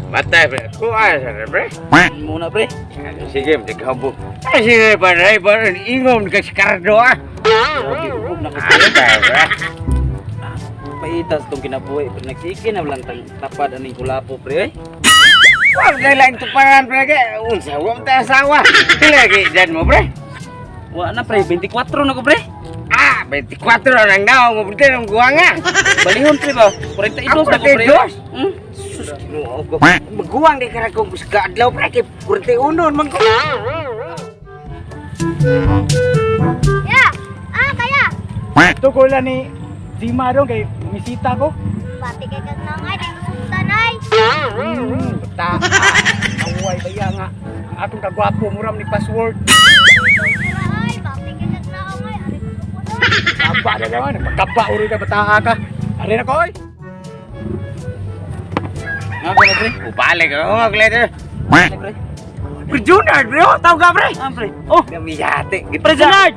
Matay, pre. Kuha sa pre. Muna, pre. Sige, magkahabo. Ay, sige, panay, panay. Ingom ka si Cardo, ah. Grabe, ubog na kasi. Ano ba, pre? Paitas tong kinabuhi. Pre, nagsige na lang tang tapad aning kulapo, pre. Eh. Wala na lang tuparan, pre. Kaya, unsa, huwag tayo asawa. Pila kay edad mo, pre? Wa na, pre, 24 na ko, pre. Ah, 24 na nang daw. Mo, pre, ng guwang, ah. Balihon, pre ba? 42 na ko, pre. 42? Sus, Ginoo ko. Maguwang di ka na kung sa adlaw, pre. Kay 41 man ko. Ya! Ah, kaya! Tukoy lang ni Zima dong kay bumisita ko. Pati kay kag nangay, di sultan ay. Ta. Away ba iya nga. Ang atong kagwapo muram ni password. Ay, pati kay kag naongay, ari ko ko. Kaba na naman, pagkaba uri ka bataa ka. Ari na ko oy. Nga ko na, pre. Ubalik ako, mag-letter. Ano, pre? Pre, Junard, pre. Oh, tawag ka, pre. Ah, pre. Oh, Namiyate. pre Junard.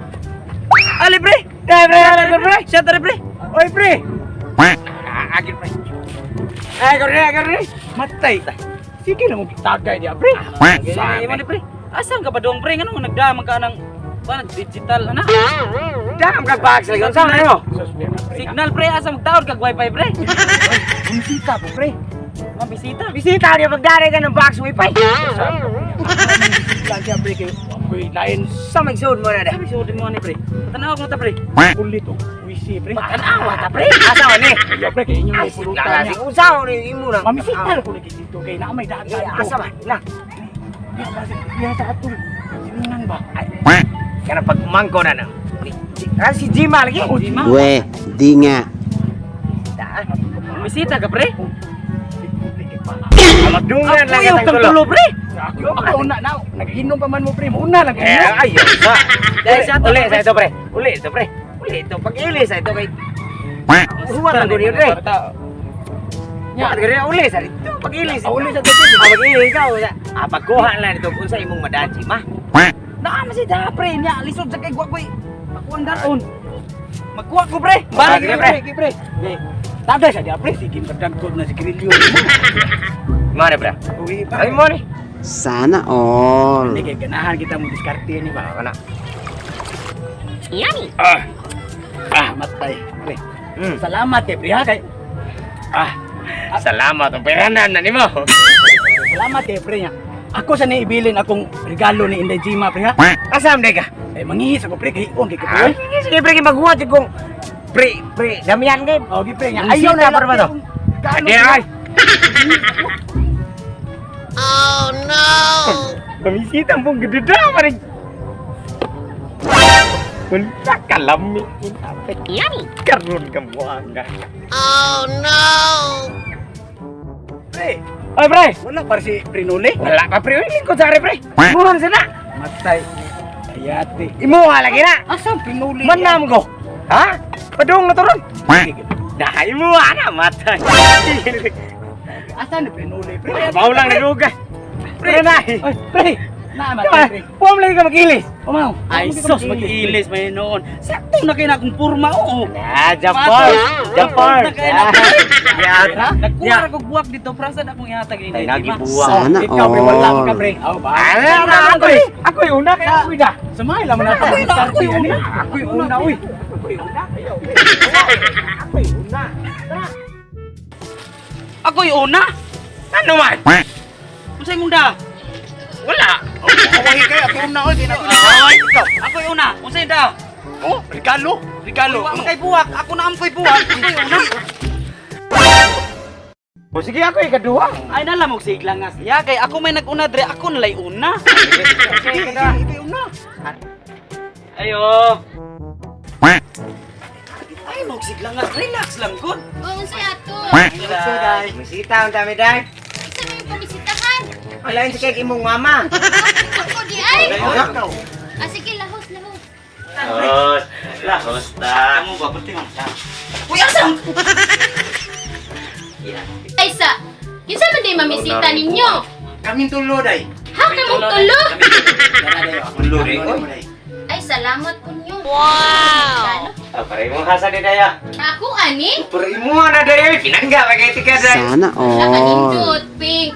Ali, pre. Pre, pre, pre, pre. Siya tara, pre. Oy pre, Ah, agin, pre. Ay, kore, kore. matay. Sige na mo tagay diya pre. Sige, mo ni pre. Asan ka ba dong, pre? Nganong nagdamag ka ng ba digital ana? Dam ka box lagi. Unsa man mo? Sus, pre, pre. Signal, pre, asa magtaod kag wifi, pre? Bumisita ko pre. Mabisita. Bisita niya pagdari ka ng box wifi. Lang siya pre kay ako'y lain Sa magsuod mo na da. Sabi suod mo ni pre. Tanaw ko ta, pre. kulit og wisi pre. Tanawa ta, pre. Asa man ni? Iya pre kay inyo Ay, may pulutan lala niya. si unsa ni imo na. Mamisita ko lagi dito kay naa may daan Eh, dito. asa man? Na. Diya ba diya sa atong siningan ba? Kana pag umangko na na. Ah, si Jima lagi. Oh, Jima. Weh, di nga. Ta. Bisita ka, pre. Madungan lang Ako ang kang tulo. tulo, pre. Ako ako una na nagiinom pa man mo pre, una lang Eh, kayo. ayo sa. Dahil sa ato, Uli pre. sa ito, pre. Uli ito, pre. Uli ito. Pag-ili sa ito kay Huwag lang gud pre. Nya, Nya, gud uli sa ito. Pag-ili sa. Ah, uli sa ito. Ah, pag-ili ikaw. Ah, pagkuha lang nito unsa imong madan Jima. Naa man si da, pre. Nya lisod sa kay gwagoy. Ako ang daron. Magkuha ko, pre. Balik, Sige, pre. pre. Sige pre. Pre. Tagay sa diya pre, sige madagkod na si Grillo. Mare, pre. Uwi pa. Ay mo ni. Sana all. Hindi kay ganahan kita mo diskarte ni ba. Kana. Yummy! Ah. Ah, matay. Pre. Salamat kay pre ha kay. Ah, Salamat ang peranan na nimo. salamat kay pre nya. Ako sa niibilin akong regalo ni Inday Jima pre ha. Asam de ka? Eh mangihis ako pre kay on kay Ah, ko. sige pre kay maghuwa jud kong pre pre damian kay. Oh, gi pre nya. Ang Ayaw sita na pa ba to? Kaano Adi ay. Oh no. Pamisita pong gededa pa rin. Wala kalami. Yummy! Karon ka buanga. Pre? Ay pre, Wala par si Prinuli. wala pa pre. Uy, lingkod sa are pre. Imuhan sa na. Matay. Ayate. Imuha lagi na. Asa Pinuli? Manam ko. Ha? Padung na turon. Dah imuha na matay. Asa ni Pinuli pre? Bau lang naguga. Pre na. Oy, pre. Na matay pre. Puam lagi ka magilis. Umaw. Ay sus, mag-ilis may noon. Sakto na kay na akong purma, oo. Na, Japar. Japar. Ya. Nagkuha ra ko buwak dito, prasan akong ihatag ni Ay, Inday Jima. nagibuwak. Sana Ikaw pre wala all. ka pre. Oh, ba. Ala, ako eh. Ako yung una kaya ako na. Sumay lang na Ako yung una, ako yung una. Ako yung una, uy. Ako yung una. Ako yung una. Ako'y una. Ano man? Unsay mong da? Wala. Awahi kayo, ako una, oy. Ay, ikaw. Ako'y una. Unsay da? Oh, regalo. Regalo. Wa man kay buwak. Ako na am ko'y buwak. Ako'y una. O sige ako yung kaduha. Ay nala mo sigla nga siya kay ako may nag-una dre, ako nalay una. Sige, Ikaw una. Ayo. Ay mo sigla nga, relax lang gud. Oh, unsay ato? Day. Misita ang dami day. Isa may pamisitahan. Wala yun si kay imong mama. Ako di ay. Ikaw. Ah, sige, lahos, lahos. Lahos. Lahos ta. Kamu ba pati man ta. Uy, asa? Ay sa, kinsa man day mamisita ninyo? Kaming tulo, day. Ha, kamong tulo? Tulo rin, oy. Ay, salamat po ninyo. Wow! Ah, para imong hasa ni Daya. Ako ani? Para imo na Daya, pinangga pa kay tika Day. Sana all. Nakanindot, pink.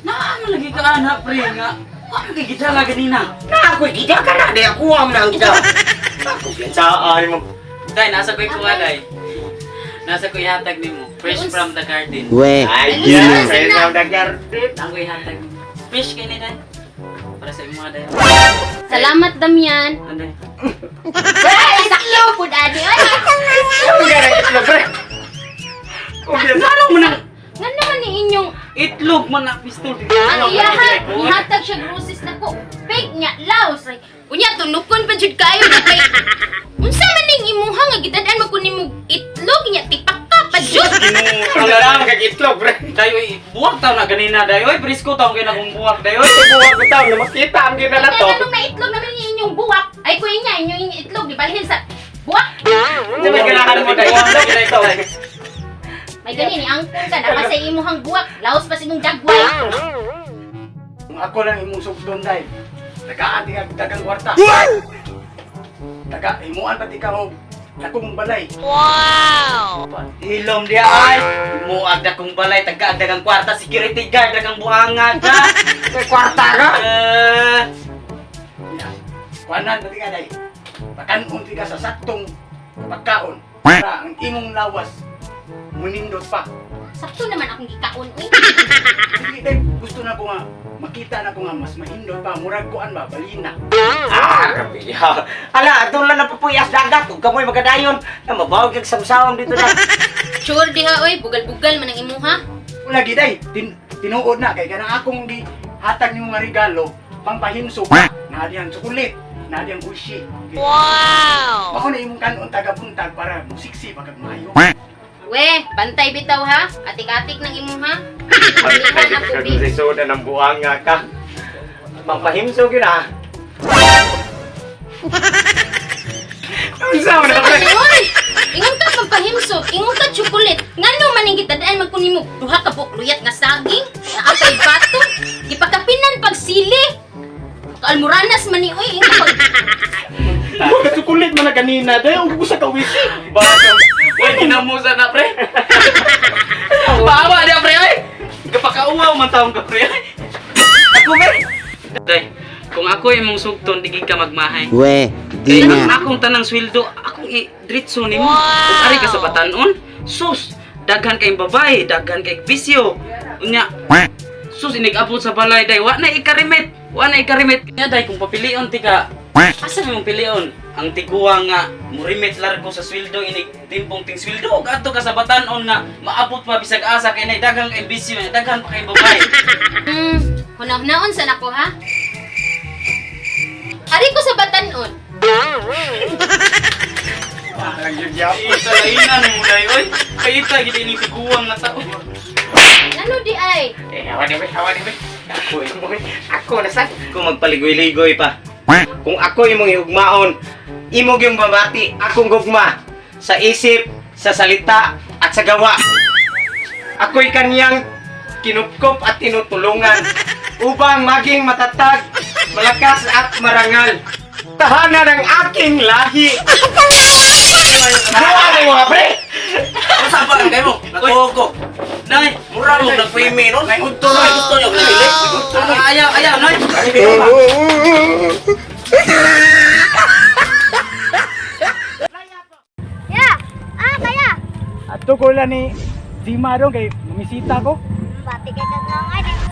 Naano lagi ka anak pre nga. Wa man kay gidala ganina. Na ako gida ka na Daya, kuha mo na ang gida. Ako saan mo. Day, nasa ko'y kuha day. Nasa ko'y hatag nimo. Fresh from the garden. We, Ay, di nga. fresh from the garden. Ang ko'y hatag nimo. Fish kay ni day. Para sa imo day. Salamat Damian. Anday. Ay, sakyo pud ani oy. Ano ka na itlog, pre? Ano mo nang Nga naman ni inyong itlog man na pistol. ang iyaha, ihatag siya roses nako. Pink nya laos ray. Unya tunukon pa jud kayo na kay. Unsa man ning imuha nga gitad-an mo kun nimo itlog nya tipak ka pa jud. Ano lang kag itlog, pre? Day, oy, buwak taw na ganina day. Oy, presko taw kay na kung buwak day. Oy, Buwag ko taon na makita ang gina na Kaya to. nganong na itlog naman ni inyong buwak. Ay kuya niya inyong itlog di balhin sa buwak. Ano ba kailangan mo Day? Buwak day, day. May gani ni angkon ka na pa sa imuhang buwak. Laos pa sa imong dagway. Kung ako lang imong sugdon day. Tagaan di ka dagang kwarta. Taga imuan pati ka og dakong balay. Hilom dia ay. Muag na kong balay, taga dagang kwarta, security guard, dagang buhangag ka. May kwarta ka? Eh, Ya. Kuanan pati ka day. Pakanon ti ka sa saktong pagkaon para ang imong lawas munindot pa. Sakto naman akong gikaon uy. Sige day, gusto na ko nga makita na ko nga mas mahindot pa murag kuan ba balina. Ah, grabe. Ala, atong lang napupuyas dagat. Ug kamoy magadayon. Na mabawag kag samsawam dito na. Sure diha oy, bugal-bugal man ang imuha. Wala gid day, tinuod na kay kanang akong gihatag nimo nga regalo pangpahimsog pa. Naa diyang tsokolet, naa diyang ushi. Wow! Ako na imong kanon taga buntag para musiksi pa kag maayo. We, bantay bitaw ha. Atik-atik ng imuha. Pilihan ako bi. Kag na ng buhanga ka. Mapahimsog yun ah. Ang sama na Ano oy? Ingon ka pampahimsog, ingon ka tsokolet. Ngano man ning gitadaan man kunin mo duha ka buok luyat nga saging, naa kay bato, gipakapinan pag sili. Kaalmuranas man ni oy, ingon pag Mga tsokolet man na ganina day, ug gusto ka wisi. Bato. Uy, ginamusa na pre. Paawa dia pre oy. Kapakauwaw man taong ka pre. oy. Ako pre. Day, kung ako imong sugton, di gid ka magmahay. We, di Kay ang nga. akong tanang sweldo, akong i-dritso nimo. Ug ari ka sa batanon, sus, daghan kay babae, daghan kay bisyo. Unya, sus inig-abot sa balay day, wa na ikarimit. Wa na ikarimit. Nya day kung papilion ti ka, asa imong pilion? Ang tiguang nga murimit largo sa sweldo inig timpong ting sweldo ug adto ka sa batanon nga maabot pa bisag asa kay nay daghang kay bisyo, daghan pa kay babae. Hunaw-hunaon sa nako ha. Ari ko sa batanon. Italainan mo day oy. Kay ita gid ining tiguang nga tao. Ngano di ay? Eh, hawa ni hawa ni Ako imong ako na sad. Kung magpaligoy-ligoy pa. Kung ako imong hugmaon, imong yung mamati akong gugma sa isip, sa salita at sa gawa. Ako'y kaniyang kinupkop at tinutulungan upang maging matatag, malakas at marangal. Tahanan ng aking lahi. Gawa mo mga pre! Ano sa pa kayo mo? Nagtuo ko. Nay, Mura mo nagpimi no? May udto noy. Gusto niyo nagpili? ayaw, ayaw, nay. Ya. Ah, kaya. Adto ko lang ni Zima dong kay mamisita ko. Pati kay kag naong ay di ko